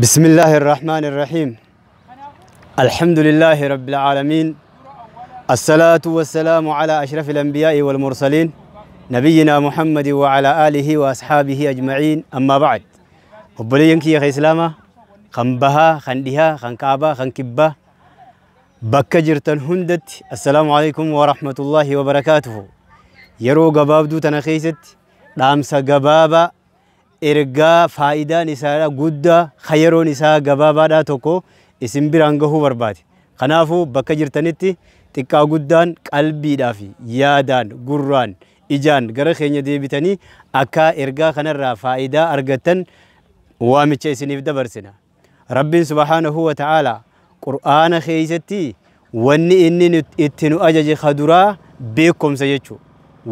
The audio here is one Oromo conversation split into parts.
بسم الله الرحمن الرحيم. الحمد لله رب العالمين، الصلاة والسلام على أشرف الأنبياء والمرسلين، نبينا محمد وعلى آله وأصحابه أجمعين. أما بعد، obboleeyyan kiyya ka Islaamaa kan bahaa, kan dhihaa, kan kaabaa, kan kibbaa, bakka jirtan hundatti assalaamu alaikum wa rahmatullahi wa barakaatuhu. Yeroo gabaabduu tana keessatti dhaamsa gabaabaa ergaa faayidaan isaa guddaa ka yeroon isaa gabaabaadhaa tokko isin biraan gahuu barbaade. Kanaafuu bakka jirtanitti xiqqaa guddaan qalbiidhaa fi yaadaan, gurraan, ijaan gara keenya deebitanii akka ergaa kanarraa faayidaa argattan waamicha isiniif dabarsina. Rabbiin subhaanahu wa ta'aalaa Qur'aana keessatti wanni inni itti nu ajaje kaduraa beekumsa jechuudha.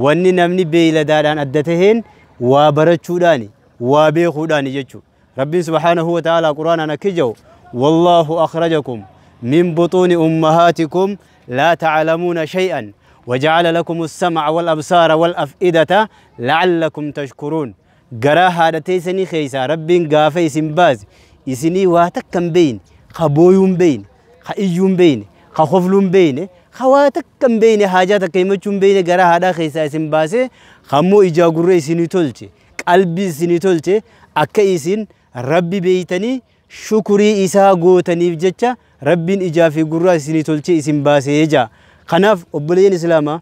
Wanni namni beeyladaadhaan adda taheen waa barachuudhaani, waa beekuudhaani jechuudha. Rabbiin subhaanahu wa ta'aalaa Qur'aanaan akki jedhu: "Wallaahu akhrajakum min butuuni ummahaatikum laa ta'lamuuna shay'an وجعل لكم السمع والأبصار والأفئدة لعلكم تشكرون." Garaa haadha teessanii keessaa Rabbiin gaafa isin baase isinii waa takka hin beeyne, ka booyuu hin beeyne, ka iyyuu hin beeyne, ka kofluu hin beeyne, ka waa takka hin beeyne, haajaa takka himachuu hin beeyne, garaa haadhaa keessaa isin baase, kammoo ijaa gurra isinii tolche, qalbii isinii tolche, akka isin Rabbi beeytanii shukurii isaa gootaniif jecha Rabbiin ijaa fi gurraa isinii tolche isin baasee jaa. Kanaaf obboleeyyan Islaamaa,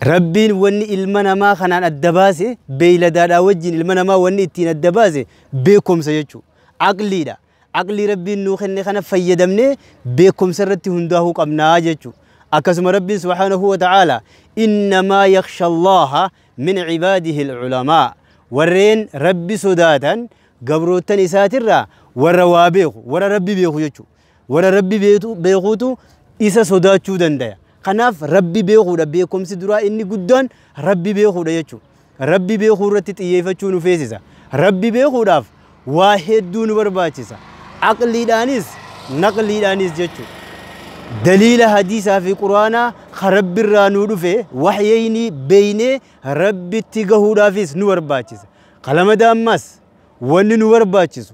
Rabbiin wanni ilma namaa kanaan adda baase, beeyladaadhaa wajjin ilma namaa wanni ittiin adda baase beekumsa jechuudha. Aqliidha. Aqlii Rabbiin nuu kenne kana fayyadamnee beekumsa irratti hundaa'uu qabnaa jechuudha. Akkasuma Rabbiin subhaanahu wa ta'aalaa: "Innamaa yakhsha Allaha min cibaadihi al-culamaa." Warreen Rabbi sodaatan gabroottan isaatirraa warra waa beeku, warra Rabbi beeku jechuudha. Warra Rabbi beekuutu isa sodaachuu danda'a. Kanaaf Rabbi beekuudha, beekumsi duraa inni guddaan Rabbi beekuudha jechuudha. Rabbi beekuu irratti xiyyeeffachuu nu feesisa. Rabbi beekuudhaaf waa hedduu nu barbaachisa. Aqliidhaanis naqliidhaanis jechuudha. Daliila hadiisaa fi Quraanaa ka Rabbirraa nuu dhufe waxyayni beeynee Rabbitti gahuudhaafis nu barbaachisa. Kalamada ammas wanni nu barbaachisu,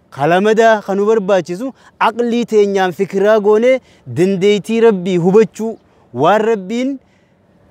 kalamadaa kan nu barbaachisu, aqlii teenyaan fikiraa goonee dandeettii Rabbii hubachuu, waan Rabbiin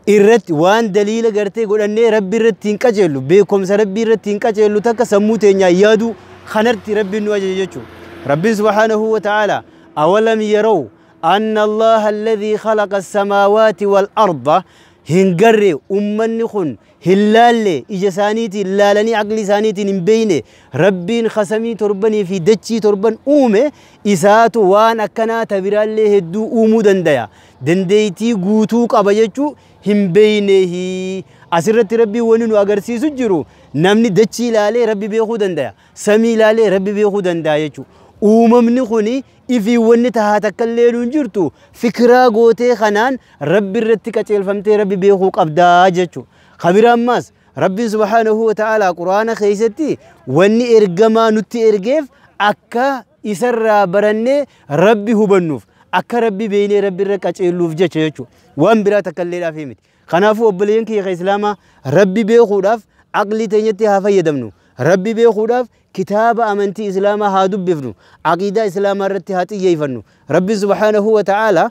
irratti waan daliila gartee godhannee Rabbi irratti hin qajeellu, beekumsa Rabbii irratti hin qajeellu takka sammuu teenyaan yaaduu kanarratti Rabbiin nu ajaje jechuudha. Rabbiin subhaanahu wa ta'aalaa: "Awalam yaraw anna Allaha alladhii khalaqa as-samaawaati wal arda." Hin garre ummanni kun, hin laalle ija isaaniitiin laalanii aqli isaaniitiin hin beeyne, Rabbiin kasamii torbanii fi dachii torban uume isaatu waan akkanaa tabiraallee hedduu uumuu dandaya, dandeeytii guutuu qaba jechuu hin beeynehi? Asirratti Rabbiin wani nu agarsiisu jiru, namni dachii ilaalee Rabbi beekuu dandaya, samii ilaalee Rabbi beekuu danda'a jechuu. Uumamni kuni ifii wanni tahaa takkallee nuun jirtu, fikiraa gootee kanaan Rabbi irratti qaceelfamtee Rabbi beekuu qabdaa jechuu. Kabira ammaas Rabbiin subhaanahu wa ta'aalaa Quraana keessatti wanni ergamaa nutti ergeef akka isarraa barannee Rabbi hubannuuf, akka Rabbi beeynee Rabbi irra qaceelluuf jecha jechuudha. Waan biraa takkalleedhaaf miti. Kanaafuu obboleeyyan kiyya ka Islaamaa, Rabbi beekuudhaaf aqlii teenyatti haa fayyadamnu. Rabbi beekuudhaaf kitaaba amantii Islaamaa haa dubbifnu. Aqiidaa Islaamaa irratti haa xiyyeeffannu. Rabbiin subhaanahu wa ta'aalaa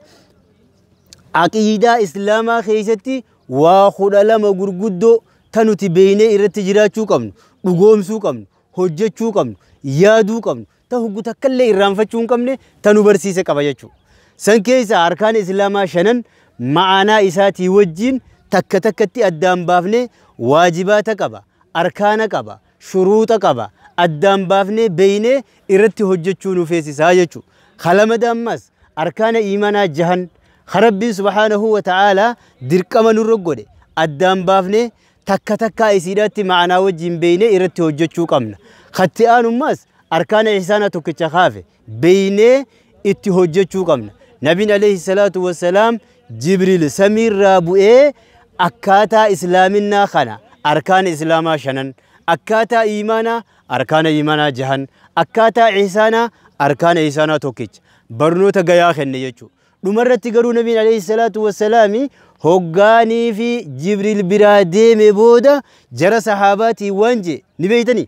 aqiidaa Islaamaa keessatti waa 12 gurguddoo ta nuti beeynee irratti jiraachuu qabnu, dhugoomsuu qabnu, hojjechuu qabnu, yaaduu qabnu, ta huggu takkallee irraanfachuu hin qabne ta nu barsiise qaba jechuudha. San keessa arkaan Islaamaa shanan ma'anaa isaatii wajjin takka takkatti addaan baafnee, waajibaata qaba, arkaana qaba, shuruuxa qaba, addaan baafnee beeynee irratti hojjechuu nu feesisaa jechuudha. Kalamada ammas arkaana iimaanaa jahan Rabbiin subhaanahu wa ta'aalaa dirqama nurra godhe addaan baafnee takka takkaa isiidhaatti ma'anaa wajjin beeynee irratti hojjechuu qabna. Katti aanummaas arkaana ihsaanaa tokkicha kaafe beeynee itti hojjechuu qabna. Nabiin alayhi salaatu wassalaam Jibriil samiirraa bu'ee akkaataa islaaminaa kana, arkaana Islaamaa shanan, akkaataa iimaanaa arkaana iimaanaa jahan, akkaataa ihsaanaa arkaana ihsaanaa tokkicha barnoota gayaa kenne jechuudha. Dhumarratti garuu nabiin alayhi salaatu wassalaami hoggaanii fi Jibriil biraa deeme booda jara sahaabaatii waan jee ni beeytanii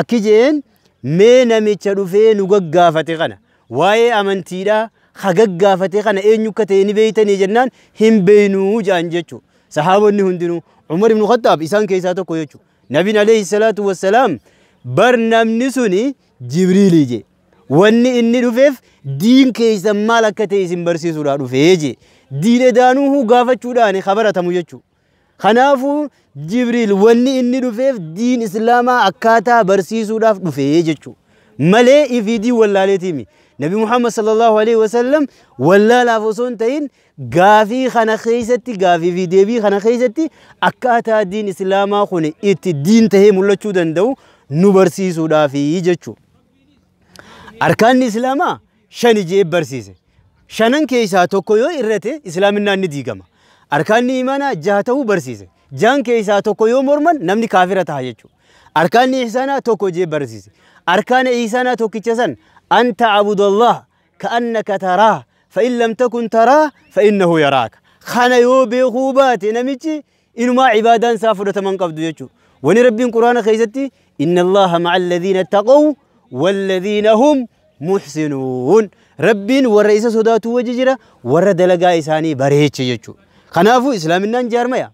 akki jeen mee namicha dhufee nu gaggaafate kana waa'ee amantiidhaa ha gaggaafate kana eenyu akka ta'e ni beeytanii jennaan hin beeynuu ja'an jechuu. Sahaabonni hundinuu Umar ibn Khattaab isaan keessaa tokko jechuu. Nabiin alayhi salaatu wassalaam bar namni suni Jibriilii jee. Wanni inni dhufeef diin keessan maal akka ta'e isin barsiisuudhaa dhufee jee. Diin edaanuuhu gaafachuudhaan kabaratamu jechuu. Kanaafuu Jibriil wanni inni dhufeef diin islaamaa akkaataa barsiisuudhaaf dhufee jechuu. Malee ifii diin wallaaleetiimi. Nabi Muhammad sallallahu alaihi wasallam wallaalaaf osoo hin ta'in gaafii kana keessatti gaafii fi deebii kana keessatti akkaataa diin islaamaa kun itti diin tahee mul'achuu danda'u nu barsiisuudhaafi jechuu. Arkaanni islaamaa shani jee barsiise. Shanan keessaa tokko yoo irrate islaaminaan ni diigama. Arkaanni imaanaa jaha ta'uu barsiise. Jahan keessaa tokko yoo morman namni kaafira ta'a jechuudha. Arkaanni ihsaanaa tokko jee barsiise. Arkaana ihsaanaa tokkicha san an ta'budallah ka'annaka taraah fa'in lam takun taraah fa'innahu yaraaka. Kana yoo beekuu baate namichi inumaa ibaadaan isaa fudhataman qabdu jechuudha. Wani Rabbiin Quraana keessatti inna Allaha ma'a alladhiina taqaw walladhiina hum muhsinuun. Rabbiin warra isa sodaatu wajji jira warra dalagaa isaanii bareeche jechuudha. Kanaafuu islaaminaan jaarmaya.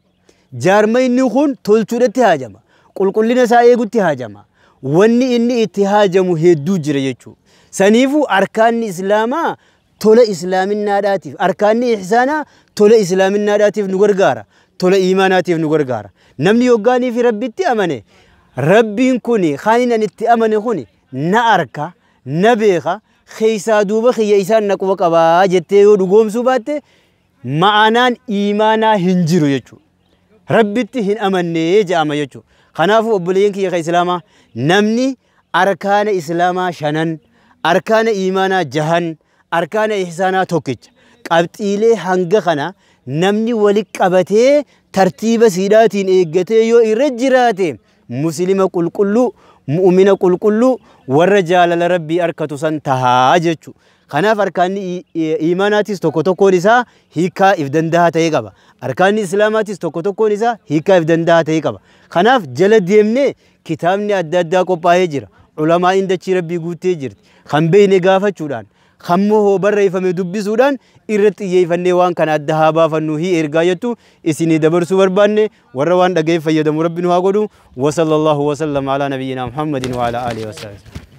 Jaarmayni kun tolchuudhatti haajama. Qulqullina isaa eegutti haajama. Wanni inni itti haajamu hedduu jira jechuudha. Saniifuu arkaanni islaamaa tola islaaminaadhaatiif arkaanni ihsaanaa tola islaaminaadhaatiif nu gargaara. Tola iimaanaatiif nu gargaara. Namni yoggaanii fi Rabbitti amane Rabbiin kun kan inni itti amane kun na arka na beeka keessaa duuba kiyya isaan na quba qabaa jettee yoo dhugoomsuu baatte ma'anaan iimaanaa hin jiru jechuudha. Rabbitti hin amannee je'ama jechuudha. Kanaafuu obboleeyyan kiyya kan islaamaa namni arkaana islaamaa shanan, arkaana iimaanaa jahan, arkaana ihsaanaa tokkicha qabxiilee hanga kana namni wali qabatee tartiiba siidhaatiin eeggatee yoo irra jiraate muslima qulqulluu mu'umina qulqulluu warra jaalala Rabbii arkatu san tahaa jechuudha. Kanaaf arkaanni iimaanaatis tokko tokkoon isaa hiikaa if danda'a ta'e qaba. Arkaanni islaamaatis tokko tokkoon isaa hiikaa if danda'a ta'e qaba. Kanaaf jala deemnee kitaabni adda addaa qophaa'ee jira. Ulamaa'iin dachii Rabbii guuttee jirti. Kan beekne gaafachuudhaan, kan moo barreeffame dubbisuudhaan irratti xiyyeeffannee waan kana adda haa baafannu hi ergaa jettu isinii dabarsuu barbaanne warra waan dhaga'eef fayyadamu Rabbi nu haa godhu. Wa sallallahu wa sallam ala nabiyyina Muhammadin wa ala alihi wa sahbihi.